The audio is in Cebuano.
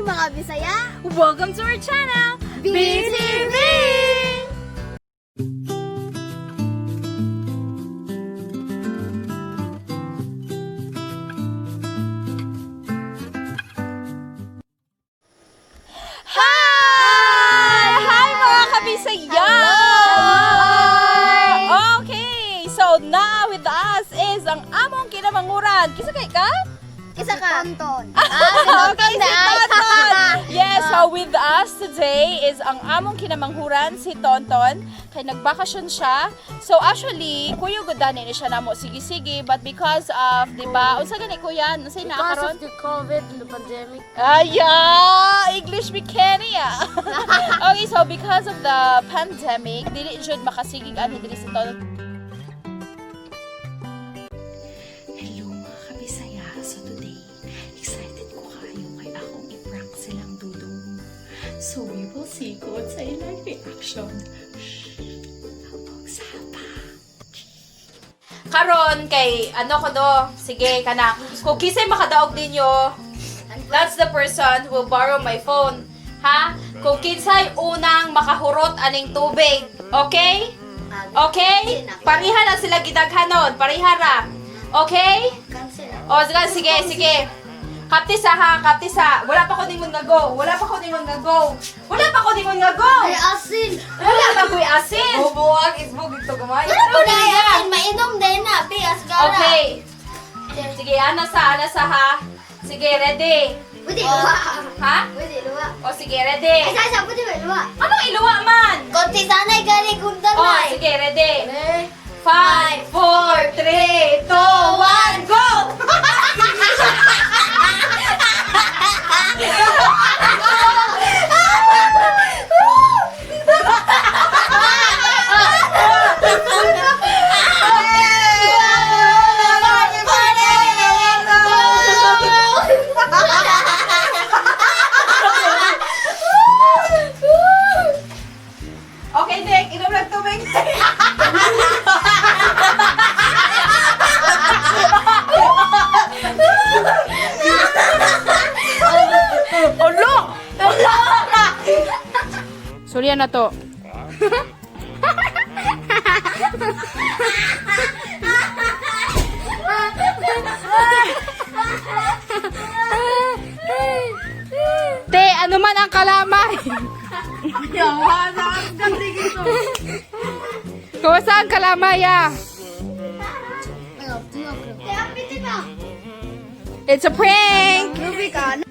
Mga Bisaya! Welcome to our channel, BTV! Hi! Hi, mga kabisaya! Okay, so now with us is ang among kinamanguran. Kisa kay ka? Isa ka! Tonton! Ah, si Okay, Tonton si na ay. Tonton! Yes, so with us today is ang among kinamanghuran, si Tonton. Kay nagbakasyon siya. So actually, kuya gudani ni siya namo sige-sige, but because of, di ba, unsa gani kuya? Unsay naa Because karon? of the COVID and the pandemic. Aya, English we can ya. Okay, so because of the pandemic, dili jud makasigig ani diri si Tonton. Hello, mga kabisaya! So today, excited ko kayo kay akong i-prank silang dudong. So we will see kung sa ilang reaction. Shh! Habog sapa! Karon kay ano ko do, sige kana. Kung kisay makadaog ninyo, that's the person who will borrow my phone. Ha? Kung kinsay unang makahurot aning tubig. Okay? Okay? Pariha na sila gidaghanon. Pariha ra. Okay? Cancel. O, sige, sige, sige. Kaptisa ha, kaptisa. Wala pa ko ningon nga go. Wala pa ko ningon nga go. Wala pa ko ningon nga go. Ay, asin! Wala pa ko'y asin. Bubuwag, isbog, ito gamay. Ano po na ay asin? Mainom din na, pi, asgara. Okay. Sige, ana sa ha. Sige, ready. Pwede luwa. Ha? Pwede luwa. O sige, ready. Ay, sa, pwede ba luwa? Anong iluwa man? Konti sana'y galing kundan O, na eh. sige, ready. 5, 4, 3, 2, 1, go! Okay, Nick, inom lang tubig. Olo! Olo! Surya na to. Te, ano man ang kalamay? Kumusta ang kalamay ah? It's a prank! Ruby ka.